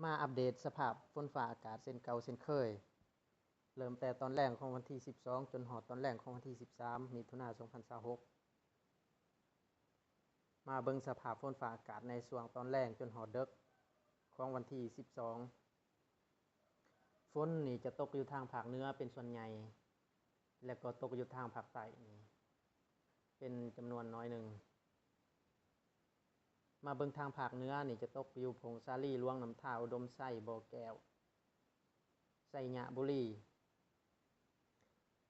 ມາອັບເດດສະພາບຝົນຟ້າອາກາດເຊັ່ນເກົ່າເຊັ່ນເຄີຍ, ເລີ່ມແຕ່ຕອນແລງຂອງວັນທີສິບສອງ ຈົນຮອດຕອນແລງຂອງວັນທີສິບສາມ ມິຖຸນາ ສອງພັນຊາວຫົກ. ມາເບິ່ງສະພາບຝົນຟ້າອາກາດໃນຊ່ວງຕອນແລງຈົນຮອດເດິກຂອງວັນທີສິບສອງ. ຝົນນີ້ຈະຕົກຢູ່ທາງພາກເໜືອເປັນສ່ວນໃຫຍ່ ແລະກໍຕົກຢູ່ທາງພາກໃຕ້ນີ້ເປັນຈຳນວນໜ້ອຍໜຶ່ງ. ມາເບິ່ງທາງພາກເໜືອນີ້ຈະຕົກຢູ່ຜົ້ງສາລີ, ຫຼວງນ້ຳທາ, ອຸດົມໄຊ, ບໍ່ແກ້ວ, ໄຊຍະບູລີ,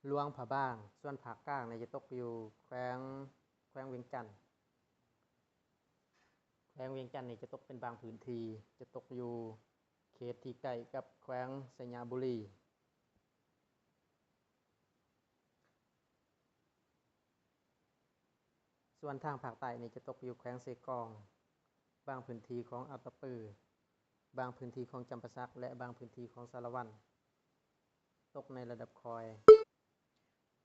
ຫຼວງພະບາງ. ສ່ວນພາກກາງນີ້ຈະຕົກຢູ່ແຂວງ, ແຂວງວຽງຈັນ. ແຂວງວຽງຈັນນີ້ຈະຕົກເປັນບາງພື້ນທີ່, ຈະຕົກຢູ່ເຂດທີ່ໃກ້ກັບແຂວງໄຊຍະບູລີ. ສ່ວນທາງພາກໃຕ້ນີ້ຈະຕົກຢູ່ແຂວງເຊກອງ, ບາງພື້ນທີ່ຂອງອັດຕະປື, ບາງພື້ນທີ່ຂອງຈຳປາສັກ ແລະ ບາງພື້ນທີ່ຂອງສາລະວັນ, ຕົກໃນລະດັບຄ່ອຍ.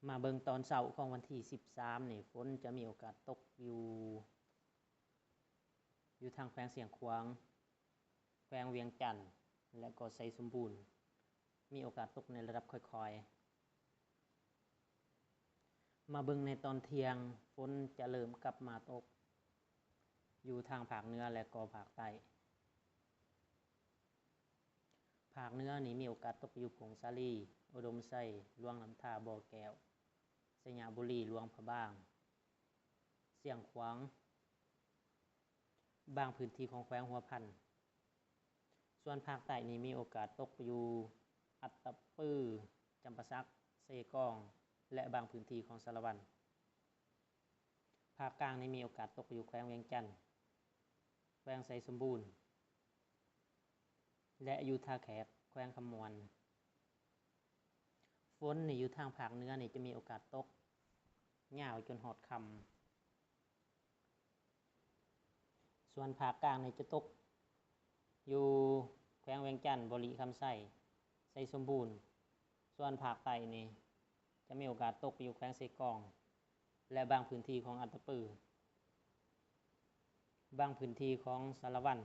ມາເບິ່ງຕອນເຊົ້າຂອງວັນທີສິບສາມນີ້, ຝົນຈະມີໂອກາດຕົກຢູ່ ຢູ່ທາງແຂວງຊຽງຂວາງ, ແຂວງວຽງຈັນ ແລະກໍໄຊສົມບູນ, ມີໂອກາດຕົກໃນລະດັບຄ່ອຍໆ. ມາເບິ່ງໃນຕອນທ່ຽງ, ຝົນຈະເລີ່ມກັບມາຕົກຢູ່ທາງພາກເໜືອ ແລະກໍພາກໃຕ້. ພາກເໜືອນີ້ມີໂອກາດຕົກຢູ່ຜົ້ງສາລີ, ອຸດົມໄຊ, ຫຼວງນ້ຳທາ, ບໍ່ແກ້ວ, ໄຊຍະບູລີ, ຫຼວງພະບາງ, ຊຽງຂວາງ, ບາງພື້ນທີ່ຂອງແຂວງຫົວພັນ. ສ່ວນພາກໃຕ້ນີ້ມີໂອກາດຕົກຢູ່ອັດຕະປື, ຈຳປາສັກ, ເຊກອງ ແລະ ບາງພື້ນທີ່ຂອງສາລະວັນ. ພາກກາງນີ້ມີໂອກາດຕົກຢູ່ແຂວງວຽງຈັນ, ແຂວງໄຊສົມບູນ ແລະ ຢູ່ທ່າແຂກ, ແຂວງຄຳມ່ວນ. ຝົນນີ້ຢູ່ທາງພາກເໜືອນີ້ຈະມີໂອກາດຕົກຍາວຈົນຮອດຄ່ຳ. ສ່ວນພາກກາງນີ້ຈະຕົກຢູ່ແຂວງວຽງຈັນ, ບໍລິຄຳໄຊ, ໄຊສົມບູນ. ສ່ວນພາກໃຕ້ນີ້ຈະມີໂອກາດຕົກຢູ່ແຂວງເຊກອງ ແລະ ບາງພື້ນທີ່ຂອງອັດຕະປື, ບາງພື້ນທີ່ຂອງສາລະວັນ.